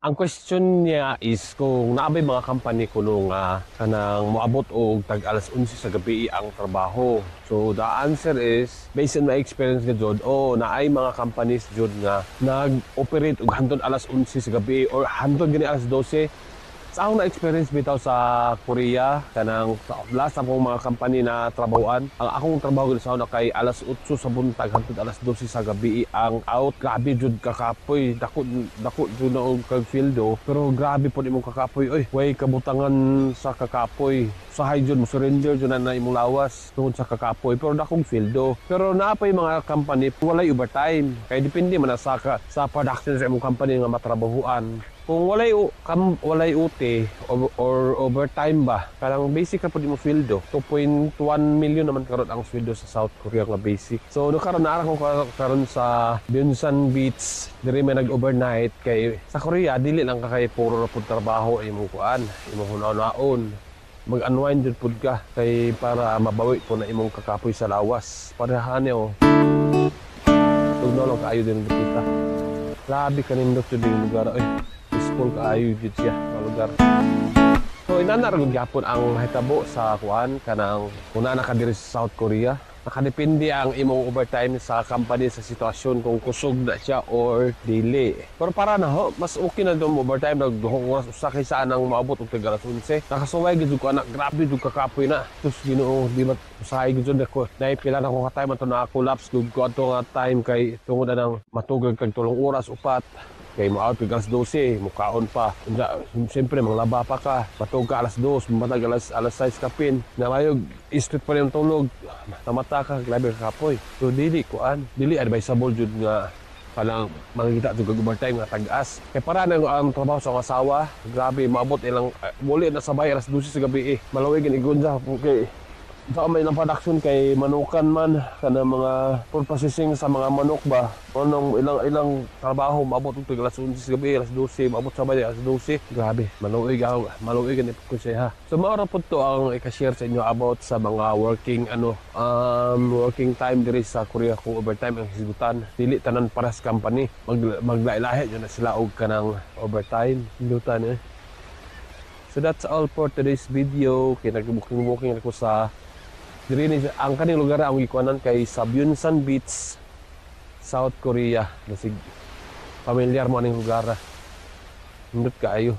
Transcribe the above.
Ang question niya is kung naa bay mga company kuno nga kanang moabot og tag alas 11 sa gabi ang trabaho. So the answer is, based on my experience nga jud, oh, naay mga companies jud nga nag-operate og hantod alas 11 sa gabi or hantod gani alas 12. Sa akong na-experience bitaw sa Korea, kanang sa last akong mga company na trabahoan, ang akong trabaho gud sa una kay alas 8 sa buntag hantod alas 12 sa gabi ang out. Grabe jud kakapoy, dako dako jud na og kag sweldo, pero grabe pod imong kakapoy oy. Way kabutangan sa kakapoy. Usahay jud mo surrender jud na imong lawas tungod sa kakapoy, pero dakong sweldo. Pero naa pay mga company walay overtime. Kay depende man na sa production sa imong company nga matrabahuan. Kung walay OT or overtime ba, kanang basic ra pud imong sweldo. 2.1 million naman karon ang sweldo sa South Korea nga basic. So no, karon naa ko karon sa Byeonsan Beach, diri may nag-overnight kay sa Korea dili lang ka kay puro ra pud trabaho imong kuan, imong hunaon, mag-unwind jud pud ka kay para mabawi po na imong kakapoy sa lawas. Parehan oh. Tugnaw lang kaayo din kita. Labi kanindot jud yung lugar oy. Peaceful kaayo jud siya nga lugar. So inana ra gud gyapon ang mahitabo sa kuan, kanang kung naa ka diri sa South Korea. Nakadepende ang imong overtime sa company sa sitwasyon kung kusog na siya or dili. Pero para na ho, mas okay na doon overtime nag 2 oras usa kaysa anang maabot og tag alas 11. Nakasuway gid ko anak, grabe jud kakapoy na. Tus Ginoo, di ba usahay gid jud ako. Naipila na ko ka time ato na collapse gud ko ato nga time kay tungod na nang matugag kag 3 oras, 4 kay mo out alas 12, mukaon pa. Unsa, siyempre manglaba pa ka, matug ka alas 2, matag alas alas 6 kapin. Namayog street pa rin ang tulog. Tamata ka, grabe ka kapoy. So dili kuan, dili advisable jud nga kanang mangita jud kag overtime nga tag-as. Kay para na ang trabaho sa akong asawa, grabe maabot ilang muli na sabay alas 12 sa gabi eh. Malawig gani gunsa kay sa may ilang production kay manukan man, kana mga food processing sa mga manok ba. Anong ilang ilang trabaho maabot og alas 11 sa gabi, alas 12, maabot sabay alas 12. Grabe, maluoy ako, maluoy gani ko siya. So mao ra pud to ang i-share sa inyo about sa mga working ano working time diri sa Korea, kung overtime ang hisgutan. Dili tanan paras company. Maglahi-lahi jud na sila og kanang overtime. Hindutan eh. So that's all for today's video. Kay nag-booking-booking ako sa diri ni ang kaning lugar ang gikuanan kay sa Byeonsan Beach, South Korea. Nasig familiar mo aning lugar. Hindot kaayo.